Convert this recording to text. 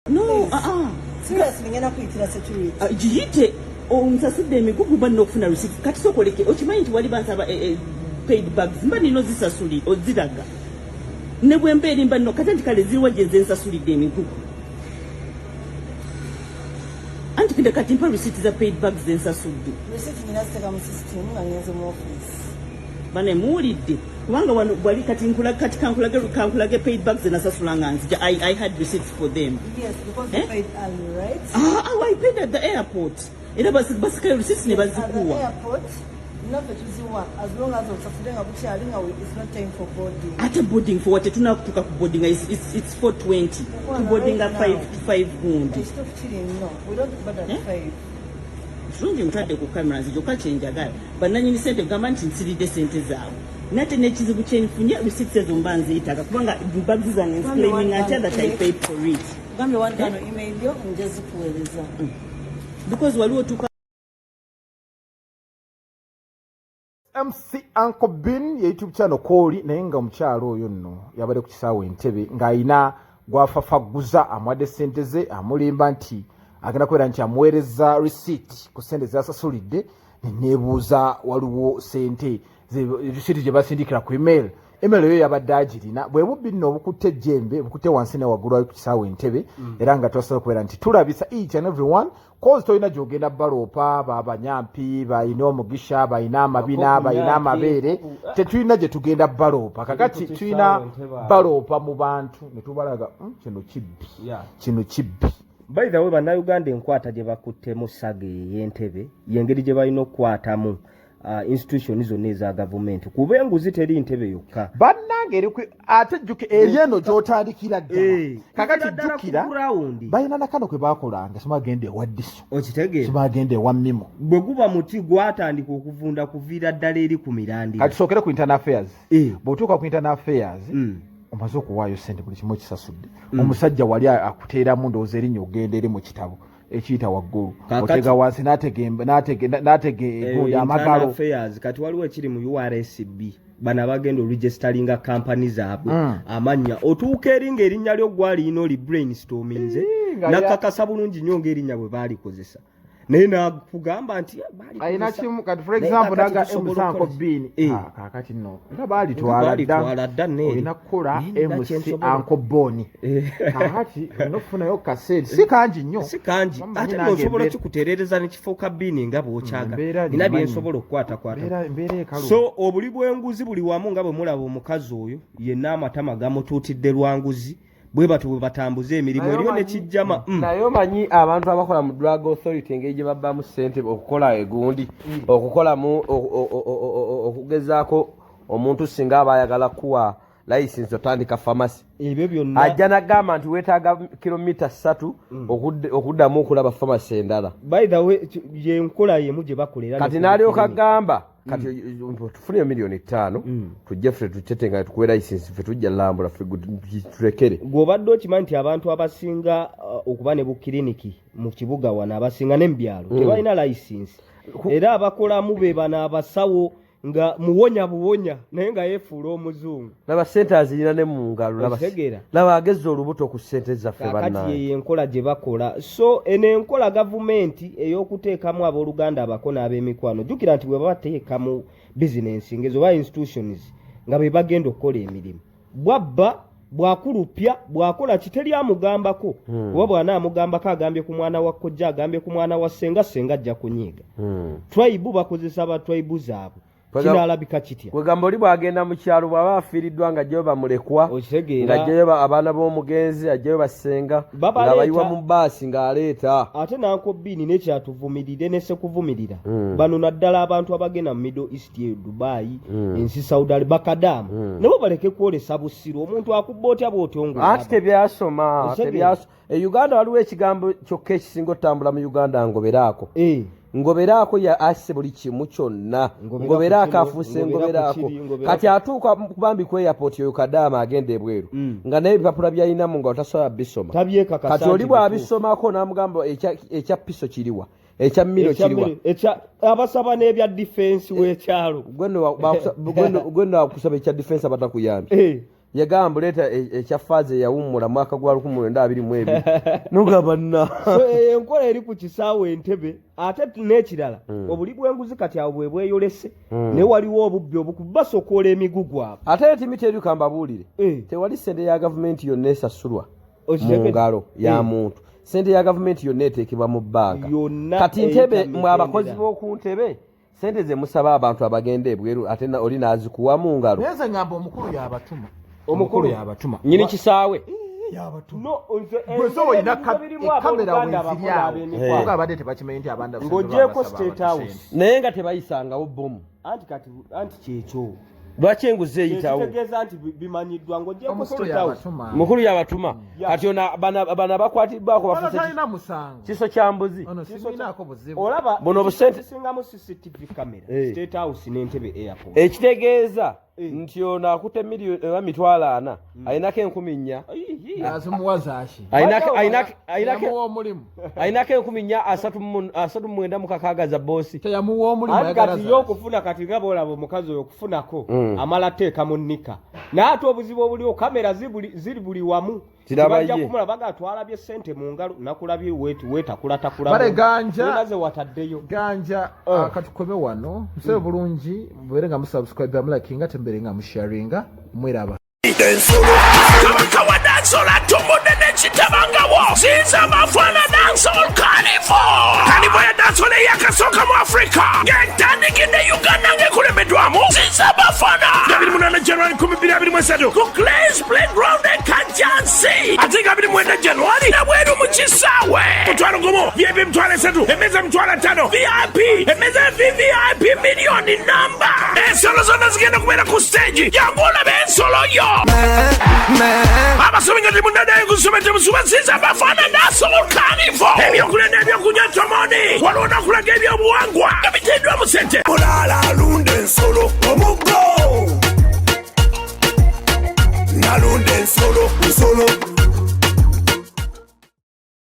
No, ah ah. Seriously, ngenda kuyitira security. Ah, giyite onsasudde emigugu mba nina okufuna receipt kati sokoleke okimanyi nti wali bansaba eh, eh, paid bags mba nina ozisasuli oziraga ne bwe mba eri mba nina kati nti kale ziriwa gye nze nsasulidde emigugu anti kinde kati mpa receipt za paid bags ze nsasudde. Receipt nina ziteeka mu system nga ngenze mu office. Bane muwulidde kubanga wano wali kati nkula kati kankulage kankulage paid bags nasasula nga nzija I, I had receipts for them. Yes, because you Eh? paid early, right? Ah, ah, I paid at the airport. Era basikayo receipts ne At the bazikuwa. airport, naffe tuziwa as long as osasudde nga bukyali nga it's not time for boarding. Ate boarding for what tetunakutuuka ku boarding it's 420. Mukwano, Tu boarding right 5 now. to 5 gundi. Ekituufu kiri nnyo. We don't board at Eh? 5. Kirungi mutadde ku kamera nze kyokka kye njagala bannanyini sente kugamba nti nsiridde sente zaabwe nate n'ekizibu kye nfunye receipts ezo mba nzeetaaga kubanga bags zange nziclaiminga ntya that I paid for it. Gambye wantano email yo nja zikuweereza. Because waliwo otuuka MC Uncle Bean ye YouTube channel kooli naye nga omukyalo oyo nno yabadde ku kisaawe Entebbe ng'alina gwafafagguza amuwadde ssente ze amulimba nti agenda kubeera nti amuweereza receipt ku ssente zasasulidde neneebuuza waliwo ssente receipt gye basindikira ku email email eyo yabadde agirina bwe bubbi nno obukutte ejjembe bukutte wansi ne waggulu ali ku kisaawe Entebbe era nga twasobola okubeera nti tulabisa each and every one cause tolina gyogenda baloopa babanyampi balina omugisha balina amabina balina amabeere tetulina gye tugenda baloopa kakati tulina baloopa mu bantu ne tubalaga kino kibbi kino kibbi. By the way, bannayuganda enkwata gye bakuttemu saga ey'Entebe y'engeri gye balina okukwatamu institution zonna eza gavumenti, kuba enguzi teri Ntebe yokka. Bannange eri ate jjuki eri eno gy'otandikira ddala. Kakati kuviira ddala ku jjukira ground. Balina nakano kwe bakolanga simagenda ewa Diso, Okitegeera? simagenda ewa Mimo. Bwe guba muti gwatandika okuvunda kuviira ddala eri ku mirandira. Kati sookere ku internal affairs. Bw'otuuka ku internal affairs, omaze okuwaayo sente, buli kimu ekisasudde, omusajja wali akuteeramu ndowooza erinnya, ogenda eri mu kitabo ekiyita waggulu, otega wansi n'atega egundi Internal amagalo. affairs, kati waliwo ekiri mu URSB, bano abagenda oregisteringa kampani zaabwe, amannya otuuka eri ng'erinnya lyo gwaliyina oli brainstorminze Ii, nga nakakasa bulungi nnyo ng'erinnya bwe baalikozesa, naye nakugamba nti alina baalikozesa. kimu kati for Naye example kakati naga tusobola emusanko okukola- Bean. Ah, kakati nno nga baalitwala Baalitwala dda neeri. Olina kukola Naye nina MC kyensobola. Uncle Boni. Kakati olina okufunayo kasente si kangi nnyo. Si kangi. Mama, Ate nange nosobola embeera kikutereereza nekifuuka Bean nga bw'okyaga. Embeera Nina ngimanyi. byensobola okukwatakwata. Embeera ekalu. So obuli bw'enguzi buli wamu, nga bwe mulaba omukazi oyo yenna amatama gamutuutidde lwanguzi, bwe batyo bwe batambuza emirimu Naye eriyo omanyi nekijjama. Naye omanyi abantu abakola mu drug authority engeri gye babbamu ssente okukola egundi okukolamu okugezaako omuntu singa aba ayagala kuwa license otandika famasi, Ebyo byonna ajja nagamba nti weetaaga kilomita 3 okuddamu okulaba famasi endala. By the way, yenkola yemu gye bakola era Kati ne ku n'alyoka clinic. agamba kati tufuneyo miliyoni 5 tujje ffe tukyete nga tukuwe license, ffe tujja lambula ffe tulekere. Gw'obadde okimanyi nti abantu abasinga okuba ne bukiriniki mu kibuga wano, abasinga ne mu byalo, tebalina license, era abakolamu be bano abasawo nga muwonya buwonya naye nga yeefuula omuzungu. Laba sente azirina ne mu ngalo, Okitegeera? Laba agezza olubuto ku sente zaffe. Kakati Bannange. yeyo enkola gye bakola. So eno enkola gavumenti ey'okuteekamu abooluganda abako n'ab'emikwano, jjukira nti bwe bateeka mu bizinensi ngezo oba institutions nga be bagenda okukola emirimu, bwabba bwakulupya bwakola kiteri amugambako, kuba bw'anaamugambako agambye ku mwana wa kojja, agambye ku mwana wa ssenga, ssenga ajja kunyiiga. Tribe bakozesa ba tribe zaabwe. Kinaalabika kitya? Kwegamba oli bw'agenda mu kyalo bw'aba afiiriddwa nga ajjayo bamulekwa, Okitegeera? ng'ajjayo abaana b'omugenzi, ajjayo bassenga, Babaleeta. nga bayiwa mu baasi ng'aleeta. Ate nanko Biini nekyatuvumirire nesekuvumirira bano naddala abantu abagenda mu Middle East eyo, Dubai, ensi Saudi Arabia, bakadaama nabo baleke kwolesa busiru. Omuntu akubba otya bwotyo? Anti tebyasoma. Okitegeera? E Uganda waliwo ekigambo kyokka ekisinga otambula mu Uganda, ngoberaako. Ngoberaako ya asse buli kimu kyonna. Ngobera Ngoberaako ku kino, afuuse ngobera ku ngoberaako. kiri, ngobera Kati atuuka bambi ku airport oyo kadaama agenda ebweru nga naye ebipapula byalina mu ngalo tasobola bisoma. Tabyekakasa Kati oli nti bw'abisomako n'amugamba ekya piso kiriwa, ekya miro Ekya kiriwa? Abasaba n'ebya defense w'ekyalo. Gwe nno gwe nno akusaba ekya defense abatakuyambye. Yagamba leeta ekya faaza eyawummula mwaka gwa 1922 nogamba nna. So eyo enkola eri ku kisaawe Entebe. Ate n'ekirala, obuli bw'enguzi kati awo bwe bweyolese, naye waliwo obubbi obukubasokoola emigugu abo. Ate etimi teri, kambabuulire, tewali sente ya gavumenti yonna esasulwa mu ngalo ya muntu. Sente ya gavumenti yonna eteekebwa mu bbanka. Yonna Kati eyita Ntebe, mu mwe abakozi mitendera. b'oku ntebe, sente ze musaba abantu abagenda ebweru, ate oli n'azikuwa mu ngalo. Naye nze ngamba omukulu yabatuma. Omukulu. Omukulu yabatuma. Nyini kisaawe. Yabatuma. No, nze Gwe so olina ebirimu ekamera abooluganda weziri abakola awo. ab'emikwano. Kuba abadde tebakimanyi nti abanda Ng'ogyeko State House. Naye nga tebayisangawo bomu. Anti kati anti kyekyo Lwaki enguzi eyitawo? Ekitegeeza nti bimanyiddwa ng'ogyeko Omukulu State House. yabatuma. Mukulu yabatuma. Kati ono bano abakwatiddwako Ono bafuuse talina musango. kiso kya mbuzi. Ono siminaako buzibu. Olaba Buno obusente- kisingamu CCTV camera, State House n'Entebe Airport. Ekitegeeza nti ono akutte miliyoni oba 400,000, alinako 4,000. Azimuwa zaaki? Alinako Teyamuwa omulimu. Alinako 4,439 za boosi. Teyamuwa omulimu. Anti Ayagala kati ye zaaki? okufuna, kati nga bwolaba omukazi oyo okufunako amala teeka mu nnika, naye ate obuzibu obuliwo, kamera ziri buli wamu. Kiraba Tibajja ye. kumulaba baga twalabye sente mu ngalo, nakulabye wetakulatakula Bale ganja. Ze wataddeyo. Ganja, katukome wano. Musabe bulungi, mubeere nga musubscribe, mulakinga, tembeere nga musharinga, mweraba. Kabaka wa dancehall atumbudde n'ekitabangawo, Ziza Bafana Dancehall Carnival. Carnival ya dancehall eyakasooka mu Africa ng'etandikidde Uganda ng'ekulembeddwamu Ziza Bafana nga 28 January 2023 ku Clays Playground e Kajjansi, ate nga 29 January nabweru mu kisaawe. 50,000, VIP 30,000, emmeeza 50,000, VIP emmeeza ya VVIP 1,000,000. Ensolo zonna zigenda kubeera ku stage. Jangu olabe ensolo yo. Abasomi nga temunnaddayo ku ssomero, temusuba Ziza Bafana Dancehall Carnival. Ebyokulya n'ebyokunywa tomoni, waliwo n'okulaga ebyobuwangwa nga biteeddwa mu sente. Mulaala alunda ensolo, omuggo nalunda ensolo, nsolo.